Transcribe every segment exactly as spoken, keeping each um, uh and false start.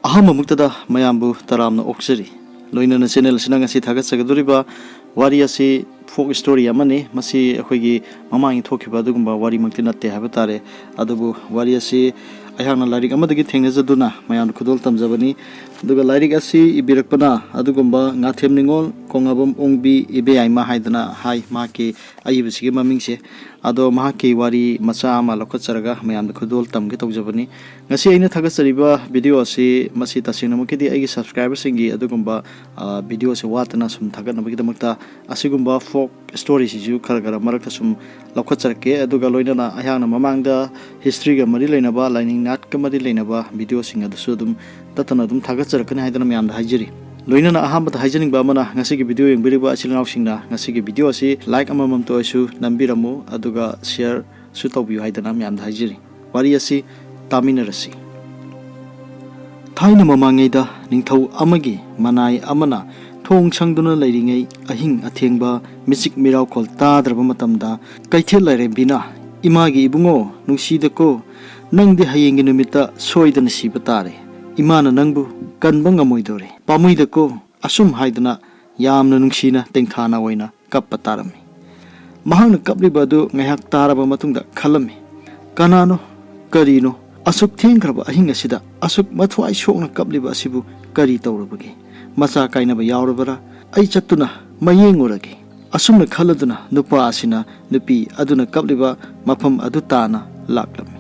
ꯑꯍꯥꯟꯕꯃꯛꯇꯗ ꯃꯌꯥꯝꯕꯨ ꯇꯔꯥꯝꯅ ꯑꯣꯛꯆꯔꯤ꯫ ꯂꯣꯏꯅꯅ ꯆꯦꯅꯦꯜ ꯑꯁꯤꯅ ꯉꯁꯤ ꯊꯥꯒꯠꯆꯒꯗꯧꯔꯤꯕ ꯋꯥꯔꯤ ꯑꯁꯤ ꯐꯣꯛ ꯁ꯭ꯇꯣꯔꯤ ꯑꯃꯅꯤ꯫ ꯃꯁꯤ ꯑꯩꯈꯣꯏꯒꯤ ꯃꯃꯥꯡꯒꯤ ꯊꯣꯛꯈꯤꯕ ꯑꯗꯨꯒꯨꯝꯕ ꯋꯥꯔꯤꯃꯛꯇꯤ ꯅꯠꯇꯦ ꯍꯥꯏꯕ ꯇꯥꯔꯦ꯫ ꯑꯗꯨꯕꯨ ꯋꯥꯔꯤ ꯑꯁꯤ ꯑꯩꯍꯥꯛꯅ ꯂꯥꯏꯔꯤꯛ ꯑꯃꯗꯒꯤ ꯊꯦꯡꯅꯖꯗꯨꯅ ꯃꯌꯥꯝꯗ ꯈꯨꯗꯣꯜ ꯇꯝꯖꯕꯅꯤ꯫ ꯑꯗꯨꯒ ꯂꯥꯏꯔꯤꯛ ꯑꯁꯤ ꯏꯕꯤꯔꯛꯄꯅ ꯑꯗꯨꯒꯨꯝꯕ ꯉꯥꯊꯦꯝ ꯅꯤꯉꯣꯜ ꯀꯣꯉꯥꯕꯝ ꯑꯣꯡꯕꯤ ꯏꯕꯦꯌꯥꯏꯃ ꯍꯥꯏꯗꯅ ꯍꯥꯏ, ꯃꯍꯥꯛꯀꯤ ꯑꯏꯕꯁꯤꯒꯤ ꯃꯃꯤꯡꯁꯦ꯫ ꯑꯗꯣ ꯃꯍꯥꯛꯀꯤ ꯋꯥꯔꯤ ꯃꯆꯥ ꯑꯃ ꯂꯧꯈꯠꯆꯔꯒ ꯃꯌꯥꯝꯗ ꯈꯨꯗꯣꯜ ꯇꯝꯒꯦ ꯇꯧꯖꯕꯅꯤ꯫ ꯉꯁꯤ ꯑꯩꯅ ꯊꯥꯒꯠꯆꯔꯤꯕ ꯚꯤꯗꯤꯑꯣ ꯑꯁꯤ, ꯃꯁꯤ ꯇꯁꯦꯡꯅꯃꯛꯀꯤꯗꯤ ꯑꯩꯒꯤ ꯁꯕꯁꯀ꯭ꯔꯥꯏꯕꯔꯁꯤꯡꯒꯤ ꯑꯗꯨꯒꯨꯝꯕ, ꯑ, ꯚꯤꯗꯤꯑꯣꯁꯦ ꯋꯥꯠꯇꯅ ꯁꯨꯝ ꯊꯥꯒꯠꯅꯕꯒꯤꯗꯃꯛꯇ ꯑꯁꯤꯒꯨꯝꯕ ꯐꯣꯛ ꯁ꯭ꯇꯣꯔꯤꯁꯤꯁꯨ ꯈꯔ ꯈꯔ ꯃꯔꯛꯇ ꯁꯨꯝ ꯂꯧꯈꯠꯆꯔꯛꯀꯦ꯫ ꯑꯗꯨꯒ ꯂꯣꯏꯅꯅ ꯑꯩꯍꯥꯛꯅ ꯃꯃꯥꯡꯗ ꯍꯤꯁꯇ꯭ꯔꯤꯒ ꯃꯔꯤ ꯂꯩꯅꯕ, ꯂꯥꯏꯅꯤꯡ ꯅꯥꯠꯀ ꯃꯔꯤ ꯂꯩꯅꯕ ꯚꯤꯗꯤꯑꯣꯁꯤꯡ ꯑꯗꯨꯁꯨ ꯑꯗꯨꯝ ꯇꯠꯇꯅ ꯑꯗꯨꯝ ꯊꯥꯒꯠꯆꯔꯛꯀꯅꯤ ꯍꯥꯏꯗꯅ ꯃꯌꯥꯝꯗ ꯍꯥꯏꯖꯔꯤ꯫ ꯂꯣꯏꯅꯅ ꯑꯍꯥꯟꯕꯗ ꯍꯥꯏꯖꯅꯤꯡꯕ ꯑꯃꯅ, ꯉꯁꯤꯒꯤ ꯚꯤꯗꯤꯑꯣ ꯌꯦꯡꯕꯤꯔꯤꯕ ꯏꯆꯤꯜ ꯏꯅꯥꯎꯁꯤꯡꯅ ꯉꯁꯤꯒꯤ ꯚꯤꯗꯤꯑꯣ ꯑꯁꯤ ꯂꯥꯏꯛ ꯑꯃꯃꯝꯇ ꯑꯣꯏꯔꯁꯨ ꯅꯝꯕꯤꯔꯝꯃꯨ, ꯑꯗꯨꯒ ꯁꯤꯌꯔꯁꯨ ꯇꯧꯕꯤꯌꯨ ꯍꯥꯏꯗꯅ ꯃꯌꯥꯝꯗ ꯍꯥꯏꯖꯔꯤ꯫ ꯋꯥꯔꯤ ꯑꯁꯤ ꯇꯥꯃꯤꯟꯅꯔꯁꯤ꯫ ꯊꯥꯏꯅ ꯃꯃꯥꯡꯉꯩꯗ ꯅꯤꯡꯊꯧ ꯑꯃꯒꯤ ꯃꯅꯥꯏ ꯑꯃꯅ ꯊꯣꯡ ꯁꯪꯗꯨꯅ ꯂꯩꯔꯤꯉꯩ, ꯑꯍꯤꯡ ꯑꯊꯦꯡꯕ, ꯃꯤꯆꯤꯛ ꯃꯤꯔꯥꯎꯈꯣꯜ ꯇꯥꯗ꯭ꯔꯕ ꯃꯇꯝꯗ, ꯀꯩꯊꯦꯜ ꯂꯥꯏꯔꯦꯝꯕꯤꯅ "ꯏꯃꯥꯒꯤ ꯏꯕꯨꯡꯉꯣ, ꯅꯨꯡꯁꯤꯗꯀꯣ, ꯅꯪꯗꯤ ꯍꯌꯦꯡꯒꯤ ꯅꯨꯃꯤꯠꯇ ꯁꯣꯏꯗꯅ ꯁꯤꯕ ꯇꯥꯔꯦ꯫ ꯏꯃꯥꯅ ꯅꯪꯕꯨ ꯀꯟꯕ ꯉꯝꯃꯣꯏꯗꯧꯔꯦ꯫ ꯄꯥꯝꯃꯨꯏꯗꯀꯣ", ꯑꯁꯨꯝ ꯍꯥꯏꯗꯨꯅ ꯌꯥꯝꯅ ꯅꯨꯡꯁꯤꯅ ꯇꯦꯡꯊꯥꯅ ꯑꯣꯏꯅ ꯀꯞꯄ ꯇꯥꯔꯝꯃꯤ꯫ ꯃꯍꯥꯛꯅ ꯀꯞꯂꯤꯕ ꯑꯗꯨ ꯉꯥꯏꯍꯥꯛ ꯇꯥꯔꯕ ꯃꯇꯨꯡꯗ ꯈꯜꯂꯝꯃꯤ, "ꯀꯅꯥꯅꯣ? ꯀꯔꯤꯅꯣ? ꯑꯁꯨꯛ ꯊꯦꯡꯈ꯭ꯔꯕ ꯑꯍꯤꯡ ꯑꯁꯤꯗ ꯑꯁꯨꯛ ꯃꯊ꯭ꯋꯥꯏ ꯁꯣꯛꯅ ꯀꯞꯂꯤꯕ ꯑꯁꯤꯕꯨ ꯀꯔꯤ ꯇꯧꯔꯕꯒꯦ? ꯃꯆꯥ ꯀꯥꯏꯅꯕ ꯌꯥꯎꯔꯕꯔꯥ? ꯑꯩ ꯆꯠꯇꯨꯅ ꯃꯌꯦꯡꯉꯨꯔꯒꯦ"꯫ ꯑꯁꯨꯝꯅ ꯈꯜꯂꯗꯨꯅ ꯅꯨꯄꯥ ꯑꯁꯤꯅ ꯅꯨꯄꯤ ꯑꯗꯨꯅ ꯀꯞꯂꯤꯕ ꯃꯐꯝ ꯑꯗꯨ ꯇꯥꯅ ꯂꯥꯛꯂꯝꯃꯤ꯫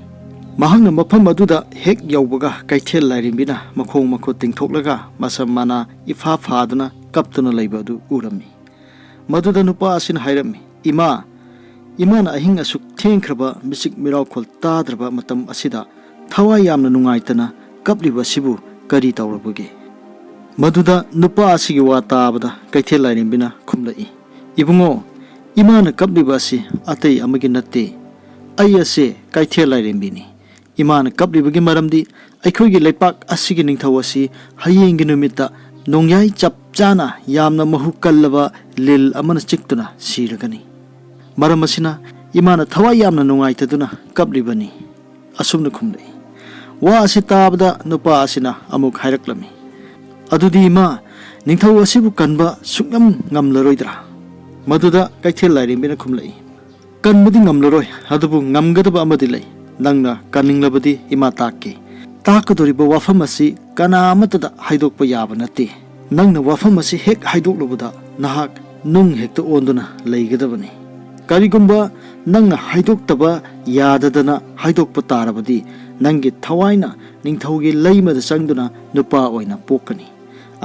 ꯃꯍꯥꯛꯅ ꯃꯐꯝ ꯑꯗꯨꯗ ꯍꯦꯛ ꯌꯧꯕꯒ, ꯀꯩꯊꯦꯜ ꯂꯥꯏꯔꯦꯝꯕꯤꯅ ꯃꯈꯣꯡ ꯃꯈꯨꯠ ꯇꯤꯡꯊꯣꯛꯂꯒ ꯃꯁꯝ ꯃꯅꯥ ꯏꯐꯥ ꯐꯥꯗꯨꯅ ꯀꯞꯇꯨꯅ ꯂꯩꯕ ꯑꯗꯨ ꯎꯔꯝꯃꯤ꯫ ꯃꯗꯨꯗ ꯅꯨꯄꯥ ꯑꯁꯤꯅ ꯍꯥꯏꯔꯝꯃꯤ, "ꯏꯃꯥ, ꯏꯃꯥꯅ ꯑꯍꯤꯡ ꯑꯁꯨꯛ ꯊꯦꯡꯈ꯭ꯔꯕ, ꯃꯤꯆꯤꯛ ꯃꯤꯔꯥꯎꯈꯣꯜ ꯇꯥꯗ꯭ꯔꯕ ꯃꯇꯝ ꯑꯁꯤꯗ ꯊꯋꯥꯏ ꯌꯥꯝꯅ ꯅꯨꯡꯉꯥꯏꯇꯅ ꯀꯞꯂꯤꯕ ꯑꯁꯤꯕꯨ ꯀꯔꯤ ꯇꯧꯔꯕꯒꯦ?" ꯃꯗꯨꯗ ꯅꯨꯄꯥ ꯑꯁꯤꯒꯤ ꯋꯥ ꯇꯥꯕꯗ ꯀꯩꯊꯦꯜ ꯂꯥꯏꯔꯦꯝꯕꯤꯅ ꯈꯨꯝꯂꯛꯏ, "ꯏꯕꯨꯡꯉꯣ, ꯏꯃꯥꯅ ꯀꯞꯂꯤꯕ ꯑꯁꯤ ꯑꯇꯩ ꯑꯃꯒꯤ ꯅꯠꯇꯦ꯫ ꯑꯩ ꯑꯁꯦ ꯀꯩꯊꯦꯜ ꯂꯥꯏꯔꯦꯝꯕꯤꯅꯤ꯫ ꯏꯃꯥꯅ ꯀꯞꯂꯤꯕꯒꯤ ꯃꯔꯝꯗꯤ ꯑꯩꯈꯣꯏꯒꯤ ꯂꯩꯄꯥꯛ ꯑꯁꯤꯒꯤ ꯅꯤꯡꯊꯧ ꯑꯁꯤ ꯍꯌꯦꯡꯒꯤ ꯅꯨꯃꯤꯠꯇ ꯅꯣꯡꯌꯥꯏ ꯆꯞ ꯆꯥꯅ ꯌꯥꯝꯅ ꯃꯍꯨ ꯀꯜꯂꯕ ꯂꯤꯜ ꯑꯃꯅ ꯆꯤꯛꯇꯨꯅ ꯁꯤꯔꯒꯅꯤ꯫ ꯃꯔꯝ ꯑꯁꯤꯅ ꯏꯃꯥꯅ ꯊꯋꯥꯏ ꯌꯥꯝꯅ ꯅꯨꯡꯉꯥꯏꯇꯗꯨꯅ ꯀꯞꯂꯤꯕꯅꯤ"꯫ ꯑꯁꯨꯝꯅ ꯈꯨꯝꯂꯛꯏ꯫ ꯋꯥ ꯑꯁꯤ ꯇꯥꯕꯗ ꯅꯨꯄꯥ ꯑꯁꯤꯅ ꯑꯃꯨꯛ ꯍꯥꯏꯔꯛꯂꯝꯃꯤ, "ꯑꯗꯨꯗꯤ ꯏꯃꯥ, ꯅꯤꯡꯊꯧ ꯑꯁꯤꯕꯨ ꯀꯟꯕ ꯁꯨꯛꯉꯝ ꯉꯝꯂꯔꯣꯏꯗ꯭ꯔꯥ?" ꯃꯗꯨꯗ ꯀꯩꯊꯦꯜ ꯂꯥꯏꯔꯦꯝꯕꯤꯅ ꯈꯨꯝꯂꯛꯏ, "ꯀꯟꯕꯗꯤ ꯉꯝꯂꯔꯣꯏ, ꯑꯗꯨꯕꯨ ꯉꯝꯒꯗꯕ ꯑꯃꯗꯤ ꯂꯩ꯫ ꯅꯪꯅ ꯀꯟꯅꯤꯡꯂꯕꯗꯤ ꯏꯃꯥ ꯇꯥꯛꯀꯦ꯫ ꯇꯥꯛꯀꯗꯧꯔꯤꯕ ꯋꯥꯐꯝ ꯑꯁꯤ ꯀꯅꯥ ꯑꯃꯠꯇꯗ ꯍꯥꯏꯗꯣꯛꯄ ꯌꯥꯕ ꯅꯠꯇꯦ꯫ ꯅꯪꯅ ꯋꯥꯐꯝ ꯑꯁꯤ ꯍꯦꯛ ꯍꯥꯏꯗꯣꯛꯂꯨꯕꯗ ꯅꯍꯥꯛ ꯅꯨꯡ ꯍꯦꯛꯇ ꯑꯣꯟꯗꯨꯅ ꯂꯩꯒꯗꯕꯅꯤ꯫ ꯀꯔꯤꯒꯨꯝꯕ ꯅꯪꯅ ꯍꯥꯏꯗꯣꯛꯇꯕ ꯌꯥꯗꯗꯅ ꯍꯥꯏꯗꯣꯛꯄ ꯇꯥꯔꯕꯗꯤ ꯅꯪꯒꯤ ꯊꯋꯥꯏꯅ ꯅꯤꯡꯊꯧꯒꯤ ꯂꯩꯃꯗ ꯆꯪꯗꯨꯅ ꯅꯨꯄꯥ ꯑꯣꯏꯅ ꯄꯣꯛꯀꯅꯤ꯫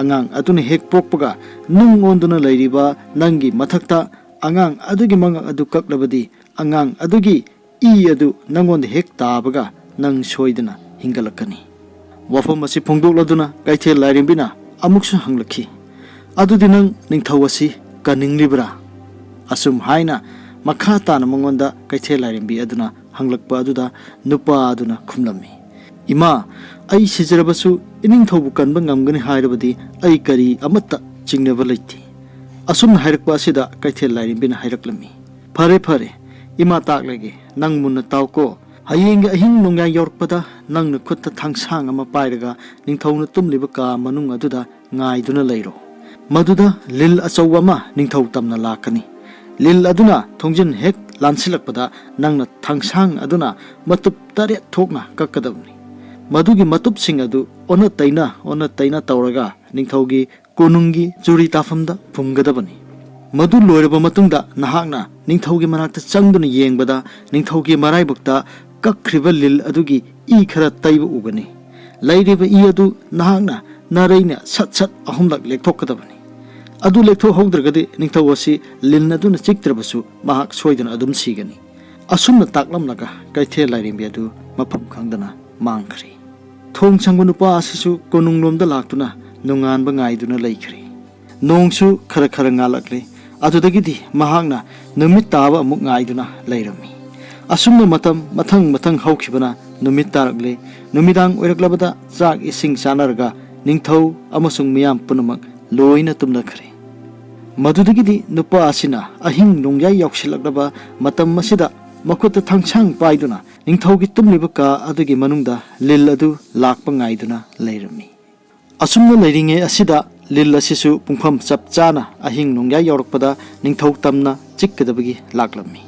ꯑꯉꯥꯡ ꯑꯗꯨꯅ ꯍꯦꯛ ꯄꯣꯛꯄꯒ ꯅꯨꯡ ꯑꯣꯟꯗꯨꯅ ꯂꯩꯔꯤꯕ ꯅꯪꯒꯤ ꯃꯊꯛꯇ ꯑꯉꯥꯡ ꯑꯗꯨꯒꯤ ꯃꯉꯛ ꯑꯗꯨ ꯀꯛꯂꯕꯗꯤ ꯑꯉꯥꯡ ꯑꯗꯨꯒꯤ ꯏ ꯑꯗꯨ ꯅꯪꯉꯣꯟꯗ ꯍꯦꯛ ꯇꯥꯕꯒ ꯅꯪ ꯁꯣꯏꯗꯅ ꯍꯤꯡꯒꯠꯂꯛꯀꯅꯤ꯫" ꯋꯥꯐꯝ ꯑꯁꯤ ꯐꯣꯡꯗꯣꯛꯂꯗꯨꯅ ꯀꯩꯊꯦꯜ ꯂꯥꯏꯔꯦꯝꯕꯤꯅ ꯑꯃꯨꯛꯁꯨ ꯍꯪꯂꯛꯈꯤ, "ꯑꯗꯨꯗꯤ ꯅꯪ ꯅꯤꯡꯊꯧ ꯑꯁꯤ ꯀꯟꯅꯤꯡꯂꯤꯕ꯭ꯔꯥ?" ꯑꯁꯨꯝ ꯍꯥꯏꯅ ꯃꯈꯥ ꯇꯥꯅ ꯃꯉꯣꯟꯗ ꯀꯩꯊꯦꯜ ꯂꯥꯏꯔꯦꯝꯕꯤ ꯑꯗꯨꯅ ꯍꯪꯂꯛꯄ ꯑꯗꯨꯗ ꯅꯨꯄꯥ ꯑꯗꯨꯅ ꯈꯨꯝꯂꯝꯃꯤ, "ꯏꯃꯥ, ꯑꯩ ꯁꯤꯖꯔꯕꯁꯨ ꯏꯅꯤꯡꯊꯧꯕꯨ ꯀꯟꯕ ꯉꯝꯒꯅꯤ ꯍꯥꯏꯔꯕꯗꯤ ꯑꯩ ꯀꯔꯤ ꯑꯃꯠꯇ ꯆꯤꯡꯅꯕ ꯂꯩꯇꯦ꯫" ꯑꯁꯨꯝꯅ ꯍꯥꯏꯔꯛꯄ ꯑꯁꯤꯗ ꯀꯩꯊꯦꯜ ꯂꯥꯏꯔꯦꯝꯕꯤꯅ ꯍꯥꯏꯔꯛꯂꯝꯃꯤ, "ꯐꯔꯦ, ꯐꯔꯦ, ꯏꯃꯥ ꯇꯥꯛꯂꯒꯦ, ꯅꯪ ꯃꯨꯟꯅ ꯇꯥꯎꯀꯣ꯫ ꯍꯌꯦꯡꯒꯤ ꯑꯍꯤꯡ ꯅꯣꯡꯌꯥꯏ ꯌꯧꯔꯛꯄꯗ ꯅꯪꯅ ꯈꯨꯠꯇ ꯊꯥꯡꯁꯥꯡ ꯑꯃ ꯄꯥꯏꯔꯒ ꯅꯤꯡꯊꯧꯅ ꯇꯨꯝꯂꯤꯕ ꯀꯥ ꯃꯅꯨꯡ ꯑꯗꯨꯗ ꯉꯥꯏꯗꯨꯅ ꯂꯩꯔꯣ꯫ ꯃꯗꯨꯗ ꯂꯤꯜ ꯑꯆꯧꯕ ꯑꯃ ꯅꯤꯡꯊꯧ ꯇꯝꯅ ꯂꯥꯛꯀꯅꯤ꯫ ꯂꯤꯜ ꯑꯗꯨꯅ ꯊꯣꯡꯖꯤꯟ ꯍꯦꯛ ꯂꯥꯟꯁꯤꯜꯂꯛꯄꯗ ꯅꯪꯅ ꯊꯥꯡꯁꯥꯡ ꯑꯗꯨꯅ ꯃꯇꯨꯞ ꯇꯔꯦꯠ ꯊꯣꯛꯅ ꯀꯛꯀꯗꯕꯅꯤ꯫ ꯃꯗꯨꯒꯤ ꯃꯇꯨꯞꯁꯤꯡ ꯑꯗꯨ ꯑꯣꯟꯅ ꯇꯩꯅ, ꯑꯣꯟꯅ ꯇꯩꯅ ꯇꯧꯔꯒ ꯅꯤꯡꯊꯧꯒꯤ ꯀꯣꯅꯨꯡꯒꯤ ꯆꯨꯔꯤ ꯇꯥꯐꯝꯗ ꯐꯨꯝꯒꯗꯕꯅꯤ꯫ ꯃꯗꯨ ꯂꯣꯏꯔꯕ ꯃꯇꯨꯡꯗ ꯅꯍꯥꯛꯅ ꯅꯤꯡꯊꯧꯒꯤ ꯃꯅꯥꯛꯇ ꯆꯪꯗꯨꯅ ꯌꯦꯡꯕꯗ ꯅꯤꯡꯊꯧꯒꯤ ꯃꯔꯥꯏꯕꯛꯇ ꯀꯛꯈ꯭ꯔꯤꯕ ꯂꯤꯜ ꯑꯗꯨꯒꯤ ꯏ ꯈꯔ ꯇꯩꯕ ꯎꯒꯅꯤ꯫ ꯂꯩꯔꯤꯕ ꯏ ꯑꯗꯨ ꯅꯍꯥꯛꯅ ꯅꯔꯩꯅ ꯁꯠ ꯁꯠ ꯑꯍꯨꯝꯂꯛ ꯂꯦꯛꯊꯣꯛꯀꯗꯕꯅꯤ꯫ ꯑꯗꯨ ꯂꯦꯛꯊꯣꯛꯍꯧꯗ꯭ꯔꯒꯗꯤ ꯅꯤꯡꯊꯧ ꯑꯁꯤ ꯂꯤꯟ ꯑꯗꯨꯅ ꯆꯤꯛꯇ꯭ꯔꯕꯁꯨ ꯃꯍꯥꯛ ꯁꯣꯏꯗꯅ ꯑꯗꯨꯝ ꯁꯤꯒꯅꯤ꯫" ꯑꯁꯨꯝꯅ ꯇꯥꯛꯂꯝꯂꯒ ꯀꯩꯊꯦꯜ ꯂꯥꯏꯔꯦꯝꯕꯤ ꯑꯗꯨ ꯃꯐꯝ ꯈꯪꯗꯅ ꯃꯥꯡꯈ꯭ꯔꯦ꯫ ꯊꯣꯡ ꯁꯪꯕ ꯅꯨꯄꯥ ꯑꯁꯤꯁꯨ ꯀꯣꯅꯨꯡꯂꯣꯝꯗ ꯂꯥꯛꯇꯨꯅ ꯅꯣꯡꯉꯥꯟꯕ ꯉꯥꯏꯗꯨꯅ ꯂꯩꯈ꯭ꯔꯦ꯫ ꯅꯣꯡꯁꯨ ꯈꯔ ꯈꯔ ꯉꯥꯜꯂꯛꯂꯦ꯫ ꯑꯗꯨꯗꯒꯤꯗꯤ ꯃꯍꯥꯛꯅ ꯅꯨꯃꯤꯠ ꯇꯥꯕ ꯑꯃꯨꯛ ꯉꯥꯏꯗꯨꯅ ꯂꯩꯔꯝꯃꯤ꯫ ꯑꯁꯨꯝꯅ ꯃꯇꯝ ꯃꯊꯪ ꯃꯊꯪ ꯍꯧꯈꯤꯕꯅ ꯅꯨꯃꯤꯠ ꯇꯥꯔꯛꯂꯦ꯫ ꯅꯨꯃꯤꯗꯥꯡ ꯑꯣꯏꯔꯛꯂꯕꯗ ꯆꯥꯛ ꯏꯁꯤꯡ ꯆꯥꯅꯔꯒ ꯅꯤꯡꯊꯧ ꯑꯃꯁꯨꯡ ꯃꯤꯌꯥꯝ ꯄꯨꯝꯅꯃꯛ ꯂꯣꯏꯅ ꯇꯨꯝꯅꯈ꯭ꯔꯦ꯫ ꯃꯗꯨꯗꯒꯤꯗꯤ ꯅꯨꯄꯥ ꯑꯁꯤꯅ ꯑꯍꯤꯡ ꯅꯣꯡꯌꯥꯏ ꯌꯧꯁꯤꯜꯂꯛꯂꯕ ꯃꯇꯝ ꯑꯁꯤꯗ ꯃꯈꯨꯠꯇ ꯊꯥꯡꯁꯥꯡ ꯄꯥꯏꯗꯨꯅ ꯅꯤꯡꯊꯧꯒꯤ ꯇꯨꯝꯂꯤꯕ ꯀꯥ ꯑꯗꯨꯒꯤ ꯃꯅꯨꯡꯗ ꯂꯤꯜ ꯑꯗꯨ ꯂꯥꯛꯄ ꯉꯥꯏꯗꯨꯅ ꯂꯩꯔꯝꯃꯤ꯫ ꯑꯁꯨꯝꯅ ꯂꯩꯔꯤꯉꯩ ꯑꯁꯤꯗ ꯂꯤꯜ ꯑꯁꯤꯁꯨ ꯄꯨꯡꯐꯝ ꯆꯞ ꯆꯥꯅ ꯑꯍꯤꯡ ꯅꯣꯡꯌꯥꯏ ꯌꯧꯔꯛꯄꯗ ꯅꯤꯡꯊꯧ ꯇꯝꯅ ꯆꯤꯛꯀꯗꯕꯒꯤ ꯂꯥꯛꯂꯝꯃꯤ꯫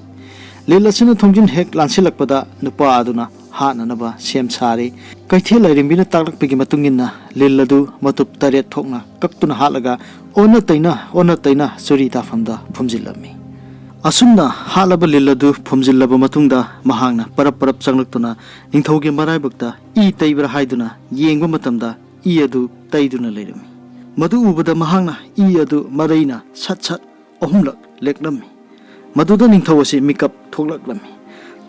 ꯂꯤꯜ ꯑꯁꯤꯅ ꯊꯣꯡꯖꯤꯟ ꯍꯦꯛ ꯂꯥꯟꯁꯤꯜꯂꯛꯄꯗ ꯅꯨꯄꯥ ꯑꯗꯨꯅ ꯍꯥꯠꯅꯅꯕ ꯁꯦꯝ ꯁꯥꯔꯦ꯫ ꯀꯩꯊꯦꯜ ꯂꯥꯏꯔꯦꯝꯕꯤꯅ ꯇꯥꯛꯂꯛꯄꯒꯤ ꯃꯇꯨꯡ ꯏꯟꯅ ꯂꯤꯜ ꯑꯗꯨ ꯃꯇꯨꯞ ꯇꯔꯦꯠ ꯊꯣꯛꯅ ꯀꯛꯇꯨꯅ ꯍꯥꯠꯂꯒ ꯑꯣꯟꯅ ꯇꯩꯅ ꯑꯣꯟꯅ ꯇꯩꯅ ꯆꯨꯔꯤ ꯇꯥꯐꯝꯗ ꯐꯨꯝꯖꯤꯜꯂꯝꯃꯤ꯫ ꯑꯁꯨꯝꯅ ꯍꯥꯠꯂꯕ ꯂꯤꯜ ꯑꯗꯨ ꯐꯨꯝꯖꯤꯜꯂꯕ ꯃꯇꯨꯡꯗ ꯃꯍꯥꯛꯅ ꯄꯔꯞ ꯄꯔꯞ ꯆꯪꯂꯛꯇꯨꯅ ꯅꯤꯡꯊꯧꯒꯤ ꯃꯔꯥꯏꯕꯛꯇ ꯏ ꯇꯩꯕ꯭ꯔꯥ ꯍꯥꯏꯗꯨꯅ ꯌꯦꯡꯕ ꯃꯇꯝꯗ ꯏ ꯑꯗꯨ ꯇꯩꯗꯨꯅ ꯂꯩꯔꯝꯃꯤ꯫ ꯃꯗꯨ ꯎꯕꯗ ꯃꯍꯥꯛꯅ ꯏ ꯑꯗꯨ ꯃꯔꯩꯅ ꯁꯠ ꯁꯠ ꯑꯍꯨꯝꯂꯛ ꯂꯦꯛꯂꯝꯃꯤ꯫ ꯃꯗꯨꯗ ꯅꯤꯡꯊꯧ ꯑꯁꯤ ꯃꯤꯀꯞ ꯊꯣꯛꯂꯛꯂꯝꯃꯤ꯫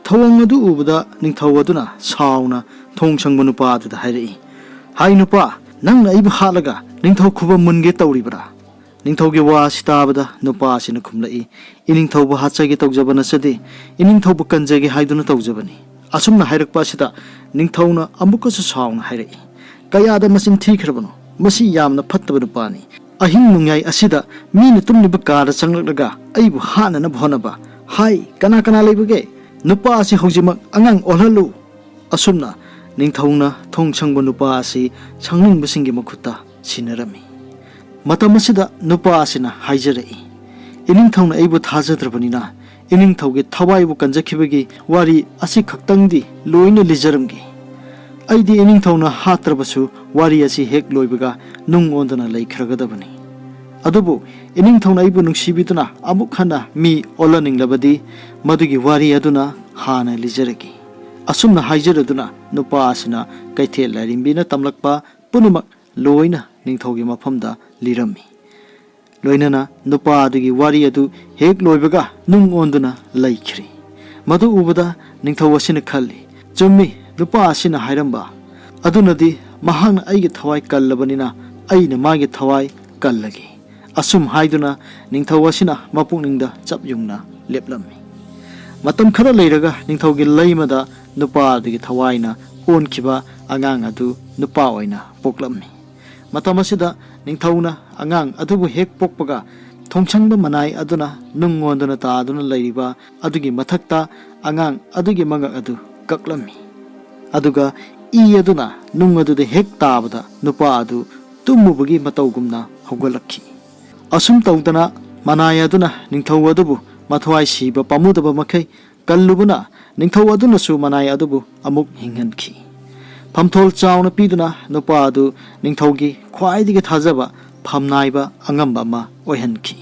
ꯊꯧꯑꯣꯡ ꯑꯗꯨ ꯎꯕꯗ ꯅꯤꯡꯊꯧ ꯑꯗꯨꯅ ꯁꯥꯎꯅ ꯊꯣꯡ ꯁꯪꯕ ꯅꯨꯄꯥ ꯑꯗꯨꯗ ꯍꯥꯏꯔꯛꯏ, "ꯍꯥꯏ ꯅꯨꯄꯥ, ꯅꯪꯅ ꯑꯩꯕꯨ ꯍꯥꯠꯂꯒ ꯅꯤꯡꯊꯧ ꯈꯨꯕꯝ ꯃꯨꯟꯒꯦ ꯇꯧꯔꯤꯕ꯭ꯔꯥ?" ꯅꯤꯡꯊꯧꯒꯤ ꯋꯥ ꯑꯁꯤ ꯇꯥꯕꯗ ꯅꯨꯄꯥ ꯑꯁꯤꯅ ꯈꯨꯝꯂꯛꯏ, "ꯏꯅꯤꯡꯊꯧꯕꯨ ꯍꯥꯠꯆꯒꯦ ꯇꯧꯖꯕ ꯅꯠꯆꯗꯦ, ꯏꯅꯤꯡꯊꯧꯕꯨ ꯀꯟꯖꯒꯦ ꯍꯥꯏꯗꯨꯅ ꯇꯧꯖꯕꯅꯤ꯫" ꯑꯁꯨꯝꯅ ꯍꯥꯏꯔꯛꯄ ꯑꯁꯤꯗ ꯅꯤꯡꯊꯧꯅ ꯑꯃꯨꯛꯀꯁꯨ ꯁꯥꯎꯅ ꯍꯥꯏꯔꯛꯏ, "ꯀꯌꯥꯗ ꯃꯆꯤꯟ ꯊꯤꯈ꯭ꯔꯕꯅꯣ? ꯃꯁꯤ ꯌꯥꯝꯅ ꯐꯠꯇꯕ ꯅꯨꯄꯥꯅꯤ꯫ ꯑꯍꯤꯡ ꯅꯣꯡꯌꯥꯏ ꯑꯁꯤꯗ ꯃꯤꯅ ꯇꯨꯝꯂꯤꯕ ꯀꯥꯗ ꯆꯪꯂꯛꯂꯒ ꯑꯩꯕꯨ ꯍꯥꯠꯅꯅꯕ ꯍꯣꯠꯅꯕ꯫ ꯍꯥꯏ, ꯀꯅꯥ ꯀꯅꯥ ꯂꯩꯕꯒꯦ? ꯅꯨꯄꯥ ꯑꯁꯤ ꯍꯧꯖꯤꯛꯃꯛ ꯑꯉꯥꯡ ꯑꯣꯜꯍꯜꯂꯨ!" ꯑꯁꯨꯝꯅ ꯅꯤꯡꯊꯧꯅ ꯊꯣꯡ ꯁꯪꯕ ꯅꯨꯄꯥ ꯑꯁꯤ ꯁꯪꯅꯤꯡꯕꯁꯤꯡꯒꯤ ꯃꯈꯨꯠꯇ ꯁꯤꯟꯅꯔꯝꯃꯤ꯫ ꯃꯇꯝ ꯑꯁꯤꯗ ꯅꯨꯄꯥ ꯑꯁꯤꯅ ꯍꯥꯏꯖꯔꯛꯏ, "ꯏꯅꯤꯡꯊꯧꯅ ꯑꯩꯕꯨ ꯊꯥꯖꯗ꯭ꯔꯕꯅꯤꯅ ꯏꯅꯤꯡꯊꯧꯒꯤ ꯊꯋꯥꯏꯕꯨ ꯀꯟꯖꯈꯤꯕꯒꯤ ꯋꯥꯔꯤ ꯑꯁꯤ ꯈꯛꯇꯪꯗꯤ ꯂꯣꯏꯅ ꯂꯤꯖꯔꯝꯒꯦ꯫ ꯑꯩꯗꯤ ꯏꯅꯤꯡꯊꯧꯅ ꯍꯥꯠꯇ꯭ꯔꯕꯁꯨ ꯋꯥꯔꯤ ꯑꯁꯤ ꯍꯦꯛ ꯂꯣꯏꯕꯒ ꯅꯨꯡ ꯑꯣꯟꯗꯨꯅ ꯂꯩꯈ꯭ꯔꯒꯗꯕꯅꯤ꯫ ꯑꯗꯨꯕꯨ ꯏꯅꯤꯡꯊꯧꯅ ꯑꯩꯕꯨ ꯅꯨꯡꯁꯤꯕꯤꯗꯨꯅ ꯑꯃꯨꯛ ꯍꯟꯅ ꯃꯤ ꯑꯣꯜꯍꯟꯅꯤꯡꯂꯕꯗꯤ ꯃꯗꯨꯒꯤ ꯋꯥꯔꯤ ꯑꯗꯨꯅ ꯍꯥꯟꯅ ꯂꯤꯖꯔꯒꯦ꯫" ꯑꯁꯨꯝꯅ ꯍꯥꯏꯖꯔꯗꯨꯅ ꯅꯨꯄꯥ ꯑꯁꯤꯅ ꯀꯩꯊꯦꯜ ꯂꯥꯏꯔꯦꯝꯕꯤꯅ ꯇꯝꯂꯛꯄ ꯄꯨꯝꯅꯃꯛ ꯂꯣꯏꯅ ꯅꯤꯡꯊꯧꯒꯤ ꯃꯐꯝꯗ ꯂꯤꯔꯝꯃꯤ꯫ ꯂꯣꯏꯅꯅ ꯅꯨꯄꯥ ꯑꯗꯨꯒꯤ ꯋꯥꯔꯤ ꯑꯗꯨ ꯍꯦꯛ ꯂꯣꯏꯕꯒ ꯅꯨꯡ ꯑꯣꯟꯗꯨꯅ ꯂꯩꯈ꯭ꯔꯦ꯫ ꯃꯗꯨ ꯎꯕꯗ ꯅꯤꯡꯊꯧ ꯑꯁꯤꯅ ꯈꯜꯂꯤ, "ꯆꯨꯝꯃꯤ, ꯅꯨꯄꯥ ꯑꯁꯤꯅ ꯍꯥꯏꯔꯝꯕ ꯑꯗꯨꯅꯗꯤ ꯃꯍꯥꯛꯅ ꯑꯩꯒꯤ ꯊꯋꯥꯏ ꯀꯜꯂꯕꯅꯤꯅ ꯑꯩꯅ ꯃꯥꯒꯤ ꯊꯋꯥꯏ ꯀꯜꯂꯒꯦ꯫" ꯑꯁꯨꯝ ꯍꯥꯏꯗꯨꯅ ꯅꯤꯡꯊꯧ ꯑꯁꯤꯅ ꯃꯄꯨꯛꯅꯤꯡꯗ ꯆꯞ ꯌꯨꯡꯅ ꯂꯦꯞꯂꯝꯃꯤ꯫ ꯃꯇꯝ ꯈꯔ ꯂꯩꯔꯒ ꯅꯤꯡꯊꯧꯒꯤ ꯂꯩꯃꯗ ꯅꯨꯄꯥ ꯑꯗꯨꯒꯤ ꯊꯋꯥꯏꯅ ꯑꯣꯟꯈꯤꯕ ꯑꯉꯥꯡ ꯑꯗꯨ ꯅꯨꯄꯥ ꯑꯣꯏꯅ ꯄꯣꯛꯂꯝꯃꯤ꯫ ꯃꯇꯝ ꯑꯁꯤꯗ ꯅꯤꯡꯊꯧꯅ ꯑꯉꯥꯡ ꯑꯗꯨꯕꯨ ꯍꯦꯛ ꯄꯣꯛꯄꯒ ꯊꯣꯡꯁꯪꯕ ꯃꯅꯥꯏ ꯑꯗꯨꯅ ꯅꯨꯡ ꯑꯣꯟꯗꯨꯅ ꯇꯥꯗꯨꯅ ꯂꯩꯔꯤꯕ ꯑꯗꯨꯒꯤ ꯃꯊꯛꯇ ꯑꯉꯥꯡ ꯑꯗꯨꯒꯤ ꯃꯉꯛ ꯑꯗꯨ ꯀꯛꯂꯝꯃꯤ꯫ ꯑꯗꯨꯒ ꯏ ꯑꯗꯨꯅ ꯅꯨꯡ ꯑꯗꯨꯗ ꯍꯦꯛ ꯇꯥꯕꯗ ꯅꯨꯄꯥ ꯑꯗꯨ ꯇꯨꯝꯃꯨꯕꯒꯤ ꯃꯇꯧꯒꯨꯝꯅ ꯍꯧꯒꯠꯂꯛꯈꯤ꯫ ꯑꯁꯨꯝ ꯇꯧꯗꯅ ꯃꯅꯥꯏ ꯑꯗꯨꯅ ꯅꯤꯡꯊꯧ ꯑꯗꯨꯕꯨ ꯃꯊ꯭ꯋꯥꯏ ꯁꯤꯕ ꯄꯥꯝꯃꯨꯗꯕ ꯃꯈꯩ ꯀꯜꯂꯨꯕꯅ, ꯅꯤꯡꯊꯧ ꯑꯗꯨꯅꯁꯨ ꯃꯅꯥꯏ ꯑꯗꯨꯕꯨ ꯑꯃꯨꯛ ꯍꯤꯡꯍꯟꯈꯤ꯫ ꯐꯝꯊꯣꯜ ꯆꯥꯎꯅ ꯄꯤꯗꯨꯅ ꯅꯨꯄꯥ ꯑꯗꯨ ꯅꯤꯡꯊꯧꯒꯤ ꯈ꯭ꯋꯥꯏꯗꯒꯤ ꯊꯥꯖꯕ ꯐꯝꯅꯥꯏꯕ ꯑꯉꯝꯕ ꯑꯃ ꯑꯣꯏꯍꯟꯈꯤ꯫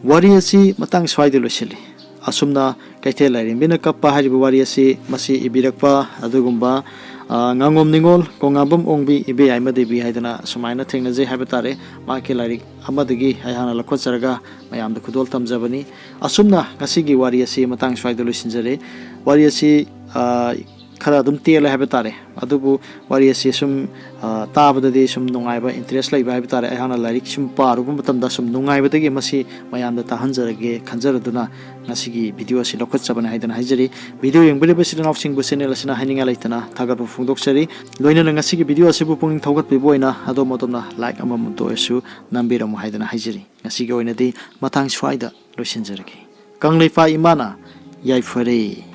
ꯋꯥꯔꯤ ꯑꯁꯤ ꯃꯇꯥꯡ ꯁ꯭ꯋꯥꯏꯗ ꯂꯣꯏꯁꯤꯜꯂꯤ꯫ ꯑꯁꯨꯝꯅ ꯀꯩꯊꯦꯜ ꯂꯥꯏꯔꯦꯝꯕꯤꯅ ꯀꯞꯄ ꯍꯥꯏꯔꯤꯕ ꯋꯥꯔꯤ ꯑꯁꯤ, ꯃꯁꯤ ꯏꯕꯤꯔꯛꯄ ꯑꯗꯨꯒꯨꯝꯕ, ꯑ, ꯉꯥꯉꯣꯝ ꯅꯤꯉꯣꯜ ꯀꯣꯉꯥꯝꯕꯝ ꯑꯣꯡꯕꯤ ꯏꯕꯦꯌꯥꯏꯃ ꯗꯦꯕꯤ ꯍꯥꯏꯗꯅ ꯁꯨꯃꯥꯏꯅ ꯊꯦꯡꯅꯖꯩ ꯍꯥꯏꯕ ꯇꯥꯔꯦ꯫ ꯃꯍꯥꯛꯀꯤ ꯂꯥꯏꯔꯤꯛ ꯑꯃꯗꯒꯤ ꯑꯩꯍꯥꯛꯅ ꯂꯧꯈꯠꯆꯔꯒ ꯃꯌꯥꯝꯗ ꯈꯨꯗꯣꯜ ꯇꯝꯖꯕꯅꯤ꯫ ꯑꯁꯨꯝꯅ ꯉꯁꯤꯒꯤ ꯋꯥꯔꯤ ꯑꯁꯤ ꯃꯇꯥꯡ ꯁ꯭ꯋꯥꯏꯗ ꯂꯣꯏꯁꯤꯟꯖꯔꯦ꯫ ꯋꯥꯔꯤ ꯑꯁꯤ, ꯑ, ꯈꯔ ꯑꯗꯨꯝ ꯇꯦꯜꯂꯦ ꯍꯥꯏꯕ ꯇꯥꯔꯦ, ꯑꯗꯨꯕꯨ ꯋꯥꯔꯤ ꯑꯁꯤ ꯁꯨꯝ, ꯑ, ꯇꯥꯕꯗꯗꯤ ꯁꯨꯝ ꯅꯨꯡꯉꯥꯏꯕ, interest ꯂꯩꯕ ꯍꯥꯏꯕ ꯇꯥꯔꯦ꯫ ꯑꯩꯍꯥꯛꯅ ꯂꯥꯏꯔꯤꯛ ꯁꯨꯝ ꯄꯥꯔꯨꯕ ꯃꯇꯝꯗ ꯁꯨꯝ ꯅꯨꯡꯉꯥꯏꯕꯗꯒꯤ ꯃꯁꯤ ꯃꯌꯥꯝꯗ ꯇꯥꯍꯟꯖꯔꯒꯦ ꯈꯟꯖꯔꯗꯨꯅ ꯉꯁꯤꯒꯤ video ꯑꯁꯤ ꯂꯧꯈꯠꯆꯕꯅꯤ ꯍꯥꯏꯗꯅ ꯍꯥꯏꯖꯔꯤ꯫ Video ꯌꯦꯡꯕꯤꯔꯤꯕ ꯏꯆꯤꯜ ꯏꯅꯥꯎꯁꯤꯡꯕꯨ channel ꯑꯁꯤꯅ ꯍꯥꯏꯅꯤꯡꯉꯥꯏ ꯂꯩꯇꯅ ꯊꯥꯒꯠꯄ ꯐꯣꯡꯗꯣꯛꯆꯔꯤ꯫ ꯂꯣꯏꯅꯅ ꯉꯁꯤꯒꯤ video ꯑꯁꯤꯕꯨ ꯄꯨꯛꯅꯤꯡ ꯊꯧꯒꯠꯄꯤꯕ ꯑꯣꯏꯅ ꯑꯗꯣꯝ ꯑꯗꯣꯝꯅ like ꯑꯃꯃꯝꯇ ꯑꯣꯏꯔꯁꯨ ꯅꯝꯕꯤꯔꯝꯃꯨ ꯍꯥꯏꯗꯅ ꯍꯥꯏꯖꯔꯤ꯫ ꯉꯁꯤꯒꯤ ꯑꯣꯏꯅꯗꯤ ꯃꯇꯥꯡ ꯁ꯭ꯋꯥꯏꯗ ꯂꯣꯏꯁꯤꯟꯖꯔꯒꯦ꯫ ꯀꯪꯂꯩꯄꯥꯛ ꯏꯃꯥꯅ ꯌꯥꯏꯐꯔꯦ꯫